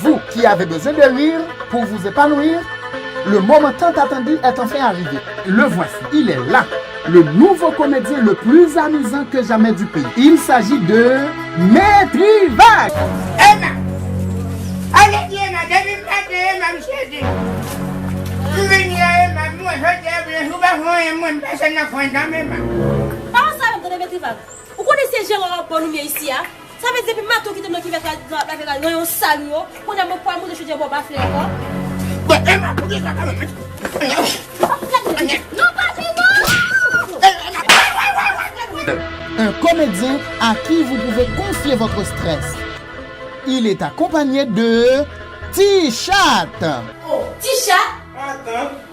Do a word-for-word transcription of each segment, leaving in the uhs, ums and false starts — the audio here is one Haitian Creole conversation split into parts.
Vous qui avez besoin de rire pour vous épanouir, le moment tant attendu est enfin arrivé. Le voici, il est là, le nouveau comédien le plus amusant que jamais du pays. Il s'agit de Maître Ivac. Emma! Ale di Emma, depi m pa gen Emma, m sezi. M vini a Emma, mwen jodi a, mwen jou pa fè anyen, mwen m pase nan kwen dam Emma. Pa wè sa menm, tande Maître Ivac. Ou konnen se jeran an ban nou men isi a? Sa vle di depi maten w kite m nan kivèt la, la, la, la, nan yon sal yo, kounye a mwen pral moute chodyè bò bafle ankò. Bon, Emma, poukisa kanmenm? Non, papi, non! Un comédien à qui vous pouvez confier votre stress. Il est accompagné de Ti Chat. Oh, Ti Chat?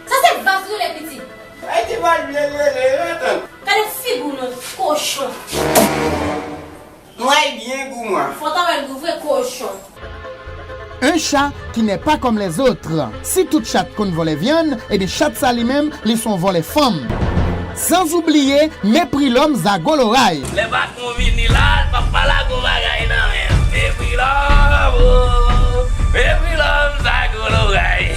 Sa se vas yo lè pitit. Ay, ti bal byen rele, yo antann. Gade figi w non, kochon. Nou ay byen gou mwa. Fò ta wè l gou vre, kochon. Un chat qui n'est pas comme les autres. Si tout chat konn vòlè vyann, ebyen chat sa li menm, li se yon vòlè fanm. Sans oublier Mepri Lòm Zagoloray. Lè patwon vini la, l p ap pa lage yon bagay nan men m. Mepri Lòm, oh, Mepri Lòm Zagoloray.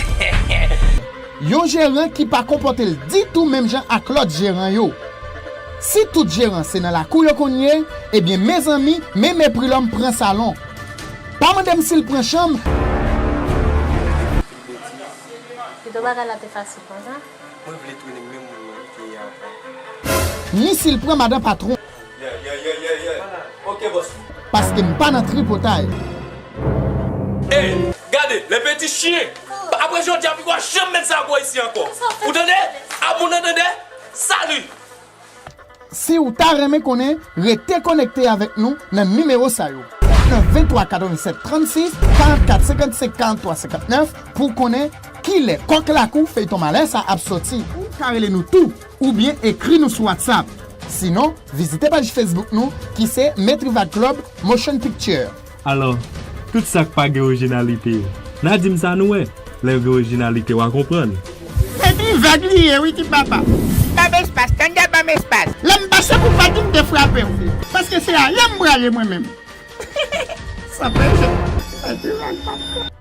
Yon jeran ki pa konpòte l ditou menm jan ak lòt jeran yo. Si tout jeran se nan lakou yo konn ye, ebyen mezanmi, men Mepri Lòm pran salon. Pa mande m si l pran chanm. Kito bagay la te fasil konsa? Mwen vle tounen menm moun nan li te ye avan. Ni si l pran madan patwon. Yeah, yeah, yeah, yeah, yeah. Ok, bòs. Paske m pa nan tripotay. Ey, gade, le peti chyen. Apre jodi a, poko janm met zago isi ankò. Ou tande? A moun nan tande? Salut! Si w ta renmen konnen, rete konekte avèk nou nan nimewo sa yo. Nan venntwa katrevennsèt trannsis, karannkat senkannsenk, karannntwa senkantnèf, pou w konnen kilè Kòk Lakou feyton malè sa ap soti. Ou ka rele nou tou, oubyen ekri nou sou WhatsApp. Sinon, vizite paj Facebook nou ki se Maître Ivac Club Motion Picture. Alò, tout sa k pa gen orijinalite yo, n a di m sa nou wè, lè gen orijinalite w a konprann. Maître Ivac li ye wi ti papa. Ban m espas, tande ban m espas. Lè m pase pou pa di m te frape w. Paske se ale m prale mwen menm. Sa fè jè. Maître Ivac papa.